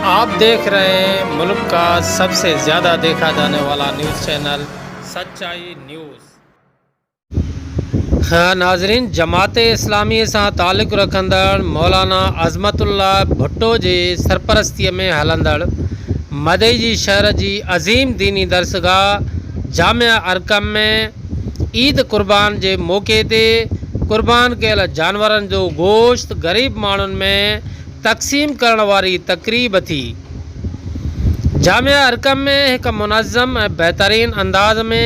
آپ ديک رهي هين ملڪ ڪا سب سي زياده ديکا جاني والا نيوز چينل سچائي نيوز. ناظرين جماعت اسلامي سان تعلق رکندڙ مولانا عظمت الله ڀٽو جي سرپرستي ۾ هلندڙ مدئجي شهر جي عظيم ديني درسگاهه جامعه ارقم ۾ عيد قربان جي موقعي تي قربان ڪيل جانورن جو گوشت غريب ماڻهن ۾ تقسيم ڪرڻ واري تقريب ٿي. جامعه ارقم ۾ هڪ منظم ۽ بهترين انداز ۾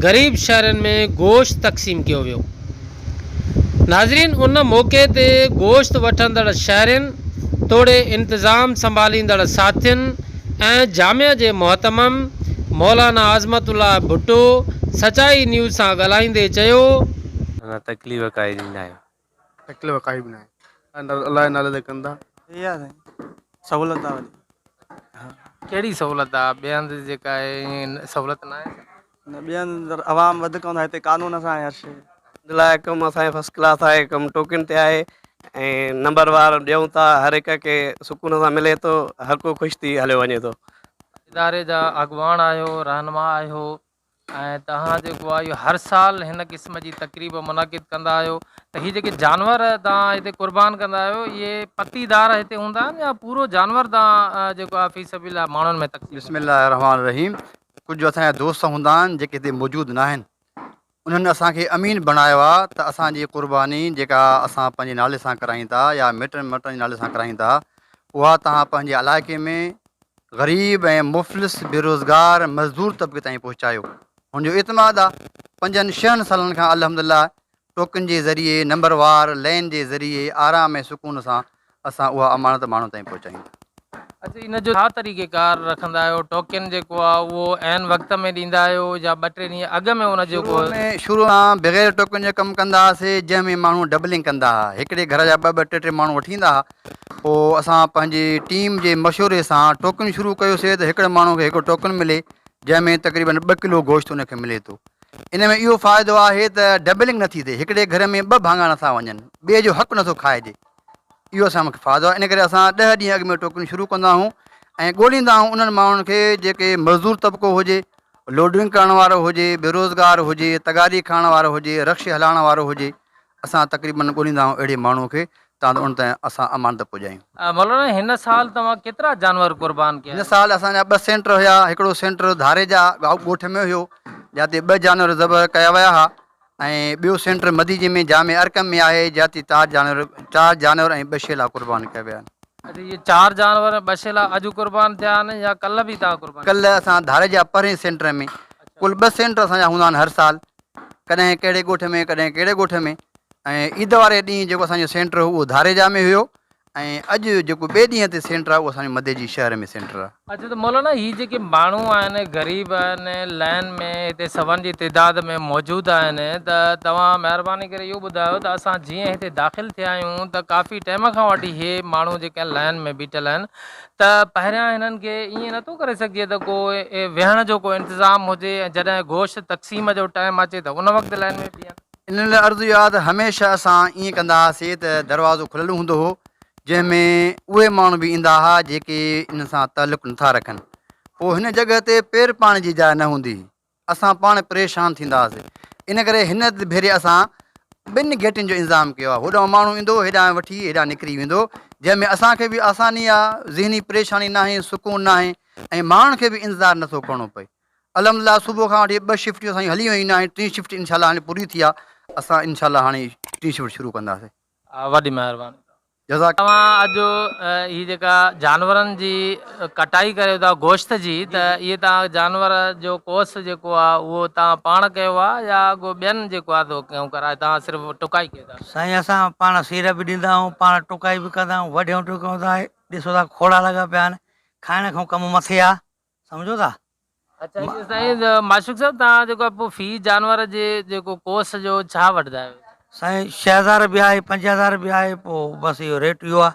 غريب شهرين ۾ گوشت تقسيم ڪيو ويو. ناظرين ان موقعي تي گوشت وٺندڙ شهرين توڙي انتظام سنڀاليندڙ ساٿين ۽ جامعه جي مهتمم مولانا عظمت الله ڀٽو سچائي نيوز سان ڳالهائيندي چيو. نه تڪليف ڪائي به ناهي. تڪليف ڪائي به ناهي. الله جي نالي تي ڪن ٿا. هي آ سائين سهولت آ وڏي. ڪهڙي سهولت آ ٻئي هنڌ جيڪا آهي ائين سهولت ناهي ڇا؟ نه ٻئي هنڌ عوام وڌيڪ هوندا هتي قانون سان آهي هر شي. لاء ڪم اسان جو فرسٽ ڪلاس آهي ڪم ٽوڪن تي آهي ۽ نمبر وار ڏيون ٿا هر هڪ کي سڪون سان ملي ٿو هر ڪو خوش ٿي هليو وڃي ٿو. اداري جا اڳواڻ آهيو رهنما آهيو ۽ توهان جيڪو آهي اهو هر سال هن قسم جي تقريب منعقد ڪندا آهيو ته هي جيڪي جانور توهان هتي قربان ڪندا آهيو اهي پتيدار هتي هوندا آهن يا پورو جانور توهان جيڪو آهي في سبيل الله ماڻهن ۾ تقسيم بسم الله الرحمٰن الرحيم ڪجهه اسان جا دوست هوندا آهن جيڪي هتي موجود ناهن انهن اسان کي امين بڻايو آهي ته اسان جي قرباني جيڪا اسان پنهنجي نالي سان ڪرايون ٿا يا مٽن مٽن جي نالي سان ڪرايون ٿا اها توهان پنهنجي علائقي ۾ غريب ۽ مفلس بيروزگار مزدور طبقي تائين پهچايو هن جو اعتماد آ پنجن ڇهن سالن کان الحمدلله ٽوڪن جي ذريعي نمبر وار لين جي ذريعي آرام ۽ سڪون سان اسان اها امانت ماڻهن تائين پهچايون ٿا. اڇا ان جو ڇا طريقي ڪار رکندا آهيو ٽوڪن جيڪو آ اهو عين وقت ۾ ڏيندا آهيو يا ٻه ٽي ڏينهن اڳ ۾ ان جو شروع ۾ شروع ۾ بغير ٽوڪن جي ڪم ڪندا هئاسي جنهن ۾ ماڻهو ڊبلنگ ڪندا ها هڪڙي گهر جا ٻه ٻه ٽي ٽي ماڻهو وٺي ايندا ها پوء اسان پنهنجي ٽيم جي مشوري سان ٽوڪن شروع ڪيوسي ته هڪڙي ماڻهو کي هڪ ٽوڪن ملي جنهن ۾ تقريبن ٻه ڪلو گوشت ان کي ملي ٿو ان ۾ اهو فائدو آهي ته ڊبلنگ نٿي ٿئي هڪڙي گهر ۾ ٻه ڀاڱا نٿا وڃن ٻئي جو حق نٿو کائجي اهو اسان کي فائدو آهي ان ڪري اسان ڏهه ڏينهن اڳ ۾ ٽوڪن شروع ڪندا آهيون ۽ ڳوليندا آهيون انهن ماڻهن کي جيڪي مزدور طبقو هجي لوڊنگ ڪرڻ وارو هجي بيروزگار هجي تغاري کڻڻ وارو هجي رخش هلائڻ وارو هجي اسان تقريبن ڳوليندا آهيون اهڙي ماڻهوء کي تان ته ان تائين اسان امانت پڄايون. مولانا هن سال توهان ڪيترا جانور قربان ڪيا هن سال اسان جا ٻه سينٽر هيا، هڪڙو سينٽر ڌاريجا ڳوٺ ۾ هيو جاتي ٻه جانور ذبح ڪيا ويا ها ۽ ٻيو سينٽر مديجي ۾ جامع ارقم ۾ آهي جاتي چار جانور چار جانور ۽ ٻه شيلا قربان ڪيا ويا آهن. اڇا اهي چار جانور ۽ ٻه شيلا اڄ قربان ٿيا آهن يا ڪلهه به توهان قربان ڪيا؟ ڪلهه اسان ڌاريجا پهرين سينٽر ۾ ڪل ٻه سينٽر اسان جا هوندا آهن هر سال ڪڏهن ڪهڙي ڳوٺ ۾ ڪڏهن ڪهڙي ڳوٺ ۾ ۽ عيد واري ڏينهن جيڪو اسان جو سينٽر هو اهو ڌاريجا ۾ هيو ۽ اڄ جيڪو ٻئي ڏينهن تي سينٽر آهي اهو اسان جو مديجي شهر ۾ سينٽر آهي. اچو ته مولانا هي جيڪي ماڻهو آهن غريب آهن لائن ۾ هتي سون جي تعداد ۾ موجود آهن ته توهان مهرباني ڪري اهو ٻڌايو ته اسان جيئن هتي داخل ٿيا آهيون ته ڪافي ٽائيم کان وٺي هي ماڻهو جيڪي آهن لائن ۾ بيٺل آهن ته پهريان هنن کي ائين نٿو ڪري سگهجي ته ڪو ويهڻ جو ڪو انتظام هجي ۽ جڏهن گوشت تقسيم جو ٽائيم اچي ته ان وقت لائن ۾ بيهن. انهن لاء عرض اهو آهي ته هميشه اسان ائين ڪندا هئاسي ته دروازو کليل هوندو هو جنهن ۾ اهي ماڻهو به ايندا هئا جيڪي انهن سان تعلق نٿا رکن پوء هن جڳهه تي پير پائڻ جي جاء نه هوندي هئي اسان پاڻ پريشان ٿيندا هئاسي ان ڪري هن ڀيري اسان ٻن گيٽن جو انتظام ڪيو آهي هوڏانهن ماڻهو ايندو هيڏانهن وٺي هيڏانهن نڪري ويندو جنهن ۾ اسان کي به آساني آهي ذهني پريشاني ناهي سڪون ناهي ۽ ماڻهن کي به انتظار نٿو ڪرڻو پئي الحمد لله صبح کان وٺي ٻه شفٽيون اسان جون هلي ويون آهن ٽين شفٽ انشاء الله هاڻي پوري ٿي آهي اسان انشاء الله هاڻي ٽين شفٽ شروع ڪنداسين. وڏي مهرباني. جزاڪ. توهان اڄ هي جيڪا جانورن جي ڪٽائي ڪريو ٿا گوشت جي ته اهي توهان جانور جو ڪوس جيڪو آ اهو توهان پاڻ ڪيو آ يا اڳو ٻين جيڪو آ سو ڪيون ڪرائي توهان صرف ٽڪائي ڪيو ٿا. سائين اسان پاڻ سير به ڏيندا آهيون پاڻ ٽڪائي به ڪندا آهيون وڍيون ٽڪيون ٿا ڏسو ٿا کوڙا لڳا پيا آهن کائڻ کان ڪم مٿي آ سمجهو ٿا. اڇا اهو سائين معشوق صاحب توهان جيڪو پوء في جانور جي جيڪو ڪوس جو ڇا وٺندا آهيو؟ سائين 6000 به آهي 5000 به آهي پوء بس اهو ريٽ اهو آهي.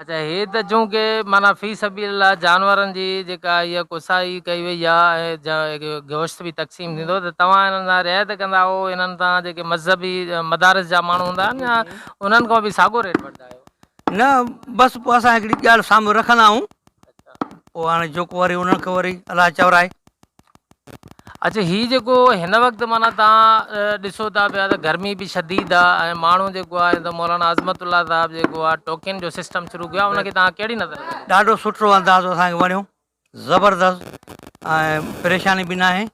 اڇا هي ته چونڪه معنيٰ في سبيل الله جانورن جي جيڪا هيء ڪسائي ڪئي وئي آهي ۽ گوشت به تقسيم ٿيندو ته توهان انهن سان رعايت ڪندا آهيو انهن سان جيڪي مذهبي مدارس جا ماڻهو هوندا آهن يا انهن کان به ساڳو ريٽ وٺندا آهيو؟ نه بس پوء اسان هڪڙي ڳالهه سامهون رکندا آهيون. پوء هاڻي جيڪو وري انهن کي وري الله چورائي. اڇا هي جيڪو هن وقت معنيٰ توهان ڏسو ٿا پيا ته گرمي به شديد آ ۽ ماڻهو جيڪو آهي ته مولانا عظمت الله صاحب جيڪو آ ٽوڪن جو سسٽم شروع ڪيو آ ان کي توهان ڪهڙي نظر سان. ڏاڍو سٺو انداز اسان کي وڻيو زبردست ۽ پريشاني به ناهي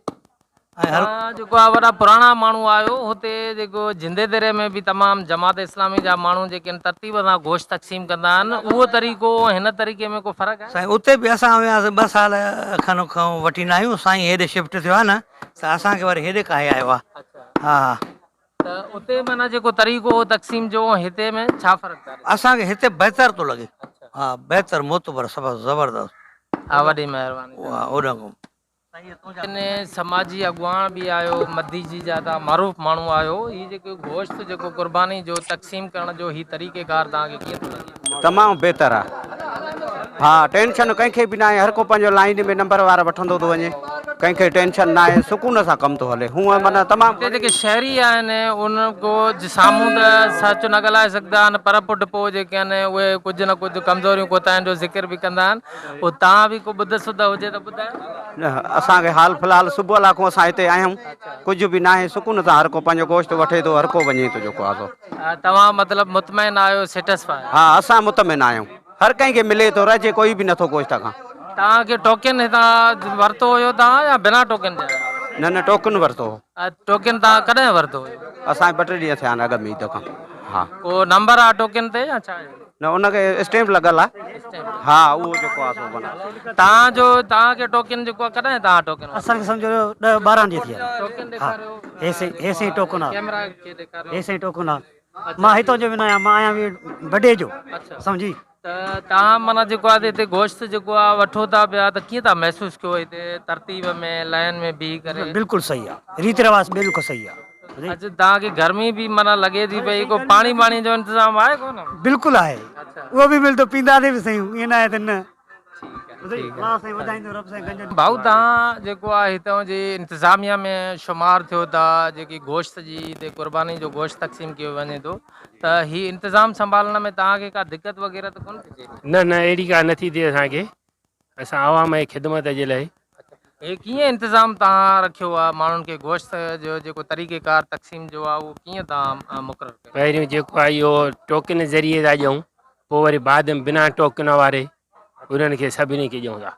۽ هر. توهان جيڪو آ وڏا پراڻا ماڻهو آهيو هتي جيڪو جندي دري ۾ به تمام جماعت اسلامي جا ماڻهو جيڪي آهن ترتيب سان گوشت تقسيم ڪندا آهن اهو طريقو ۽ هن طريقي ۾ ڪو فرق آهي؟ سائين اتي به اسان وياسين ٻه سال کن کان وٺي نه آيون سائين هيڏي شفٽ ٿيو آهي نه ته اسان کي وري هيڏي ڪاهي آيو آهي ها ها. ته اتي معنيٰ جيڪو طريقو هو تقسيم جو ۽ هتي ۾ ڇا فرق ٿا ڏسو؟ اسان کي هتي بهتر ٿو لڳي ها بهتر معتبر سڀ زبردست. ها وڏي مهرباني. ها اوڏانهن کان. ڪن سماجي اڳواڻ به آهيو مديجي جا توهان معروف ماڻهو آهيو هي جيڪو گوشت جيڪو قرباني جو تقسيم ڪرڻ جو هي طريقي ڪار توهان کي ڪيئن ٿو لڳي؟ تمام بهتر آ ها ٽينشن ڪنهن کي به ناهي هر ڪو پنهنجو لائين ۾ نمبر وار وٺندو ٿو وڃي ڪنهن کي ٽينشن ناهي سڪون سان ڪم ٿو هلي هونء معنيٰ تمام هتي جيڪي شهري آهن انهن ڪو سامهون ته سچ نه ڳالهائي سگهندا آهن پر پٺ پوء جيڪي آهن اهي ڪجهه نه ڪجهه ڪمزوريون ڪوتاهين جو ذڪر به ڪندا آهن پوء توهان به ڪو ٻڌ سڌ هجي ته ٻڌايو. نه اسان کي حال في الحال صبح لاء کان اسان هتي آهيون ڪجهه به ناهي سڪون سان هر ڪو پنهنجو گوشت وٺي ٿو هر ڪو وڃي ٿو جيڪو آهي سو. توهان مطلب مطمئن آهيو سيٽسفائي. ها اسان مطمئن آهيون هر ڪنهن کي ملي ٿو رهجي ڪوئي به نٿو گوشت کان. توهان کي ٽوڪن هتان ورتو هيو توهان يا بنا ٽوڪن جي آيا آهيو؟ نه نه ٽوڪن ورتو هو. ٽوڪن توهان ڪڏهن ورتو هيو؟ اسان کي ٻه ٽي ڏينهن ٿيا آهن اڳ ۾ عيد کان ها. ڪو نمبر آهي ٽوڪن تي يا ڇا آهي؟ نه ان کي اسٽيمپ لڳل آ ها اهو جيڪو آ سو بنا. توهان جو توهان کي ٽوڪن جيڪو آ ڪڏهن توهان ٽوڪن ورتو؟ اسان کي سمجهو ڏهه ٻارهن ڏينهن ٿي ويا ٽوڪن ها ڏيکاريو هي سائين هي سائين ٽوڪن آ ڪيمرا کي ڏيکاريو هي سائين ٽوڪن آ مان هتان جو به نه آهيان مان آهيان به بڊي جو سمجهي. ته توهان معنيٰ جيڪو آ هتي گوشت جيڪو آ وٺو ٿا پيا ته ڪيئن ٿا محسوس ڪيو هتي ترتيب ۾ لائن ۾ بيهي ڪري. بلڪل صحيح آ ريت رواج بلڪل صحيح آ. اچ توهان کي گرمي به معنيٰ لڳي ٿي پئي ڪو پاڻي ٻاڻي جو انتظام آهي ڪو نه؟ بلڪل آهي اهو به ملندو پينداسين به سهي ائين نه آهي ته نه الله سائين وڌائيندو رب سائين گنج. ڀائو توهان جيڪو آهي هتان جي انتظاميا ۾ شمار ٿيو ٿا جيڪي گوشت جي هتي قرباني جو گوشت تقسيم ڪيو وڃي ٿو ته هي انتظام سنڀالڻ ۾ توهان کي ڪا دقت وغيره ته ڪونه ٿي ٿئي؟ نه نه اهڙي ڪا نٿي ٿئي اسان کي اسان عوام جي خدمت جي لاء. هي ڪيئن انتظام توهان رکيو آهي ماڻهن کي گوشت جو جيڪو طريقي ڪار تقسيم جو آهي اهو ڪيئن توهان مقرر ڪيو؟ پهريون جيڪو آهي اهو ٽوڪن ذريعي ٿا ڏيون پوء وري بعد ۾ بنا ٽوڪن واري انهن کي سڀني کي ڏيون ٿا.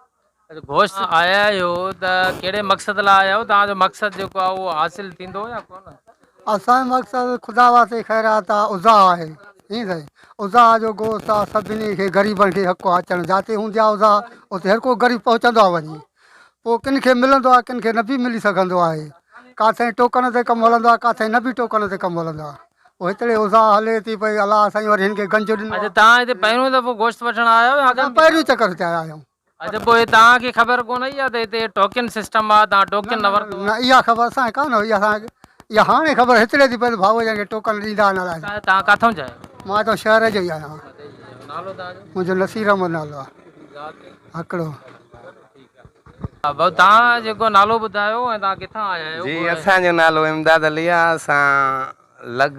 گوشت آيا آهيو ته ڪهڙي مقصد لاء آيا آهيو توهان جو مقصد جيڪو آهي اهو حاصل ٿيندو يا ڪونه؟ اسان جو مقصد خدا واسطي خيرات آ اضحيٰ آهي ائين سائين اضحيٰ جو گوشت آ سڀني کي غريبن کي حق آ اچڻ جاتي هوندي آ اضحيٰ اتي هر ڪو غريب پهچندو آ وڃي پوء ڪن کي ملندو آ ڪن کي نه به ملي سگهندو آهي ڪاٿي ٽوڪن تي ڪم هلندو آ ڪاٿي نه به ٽوڪن تي ڪم هلندو آ پوء هتڙي اضحيٰ هلي ٿي پئي الله سائين وري هن کي گنج ڏنو آ. اڇا توهان هتي پهريون دفعو گوشت وٺڻ آيا آهيو يا اڳ ۾ به؟ پهريون چڪر هتي آيا آهيون. اڇا پوء توهان کي خبر ڪونه هئي يا ته هتي ٽوڪن سسٽم آ توهان ٽوڪن نه ورتو. نه اها خبر اسان کي ڪانه هئي اسان کي اها هاڻي خبر هتڙي ٿي پئي ته ڀائو جن کي ٽوڪن ڏيندا نه الائي ڇا. توهان ڪاٿئون جا آهيو؟ مان ته شهر جو ئي آهيان. نالو توهان جو؟ منهنجو نصير احمد نالو آ. هڪڙو. ڀائو توهان جيڪو نالو ٻڌايو ۽ توهان ڪٿان آيا آهيو؟ جي اسان جو نالو امداد علي آ اسان لڳ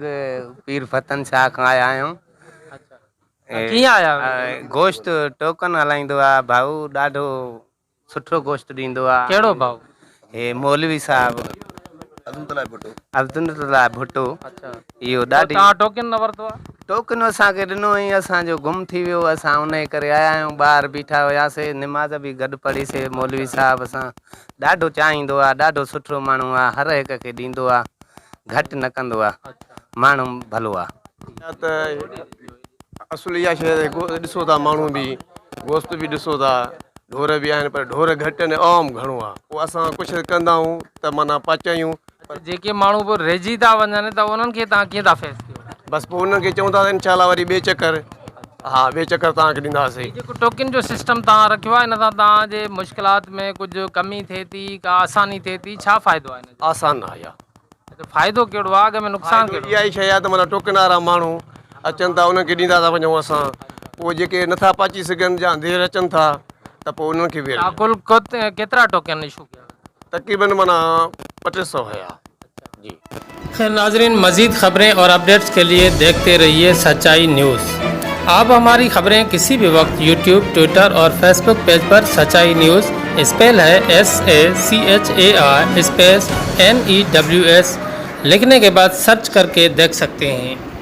پير فتن شاهه کان آيا آهيون. ڪيئن آيا آهيو؟ گوشت ٽوڪن هلائيندو آ ڀائو ڏاڍو سٺو گوشت ڏيندو آ. ڪهڙو ڀائو؟ هي مولوي صاحب عبدالله ڀٽو اهو ڏاڍي. توهان ٽوڪن نه ورتو آ؟ ٽوڪن اسان کي ڏنو هئين اسان جو گم ٿي ويو اسان انهي ڪري آيا آهيون ٻاهر بيٺا هياسي نماز به گڏ پڙهي سي مولوي صاحب سان ڏاڍو چاهيندو آ ڏاڍو سٺو ماڻهو آ هر هڪ کي ڏيندو آ گهٽ نه ڪندو آ ماڻهو ڀلو آ. ته اصل اها شيء ته ڏسو ٿا ماڻهو به گوشت به ڏسو ٿا ڍور به آهن پر ڍور گهٽ آهن عوام گهڻو آهي پوء اسان ڪجهه ڪندا آهيون ته معنيٰ پهچايون پر. جيڪي ماڻهو پوء رهجي ٿا وڃن ته انهن کي توهان ڪيئن ٿا فيس ڪيو؟ بس پوء انهن کي چئون ٿا ته انشاء الله وري ٻئي چڪر ها ٻئي چڪر توهان کي ڏينداسين. هي جيڪو ٽوڪن جو سسٽم توهان رکيو آهي ان سان توهان جي مشڪلات ۾ ڪجهه ڪمي ٿئي ٿي ڪا آساني ٿئي ٿي ڇا فائدو آهي ان جو؟ آسان آهي اها. ته فائدو ڪهڙو آ اڳ ۾ نقصان فائدو ڪهڙو اها ئي شيء آ ته معنيٰ ٽوڪن وارا ماڻهو اچن ٿا انهن کي ڏيندا ٿا وڃون اسان پوء جيڪي نٿا پهچي سگهن يا دير اچن ٿا ته پوء انهن کي به توهان ڪل ڪيترا ٽوڪن اشو ڪيا؟ تقريبن معنيٰ 2-3 سو هيا جي. خير ناظرين مزيد خبرين اور اپڊيٽس کے لئي ديکهتي رهيي سچائي نيوز. आप हमारी खबरें किसी भी वक्त यूट्यूब, ट्विटर और फेसबुक पेज पर सच्चाई न्यूज़, स्पेल है S A C H A R space N E W S, लिखने के बाद सर्च करके देख सकते हैं।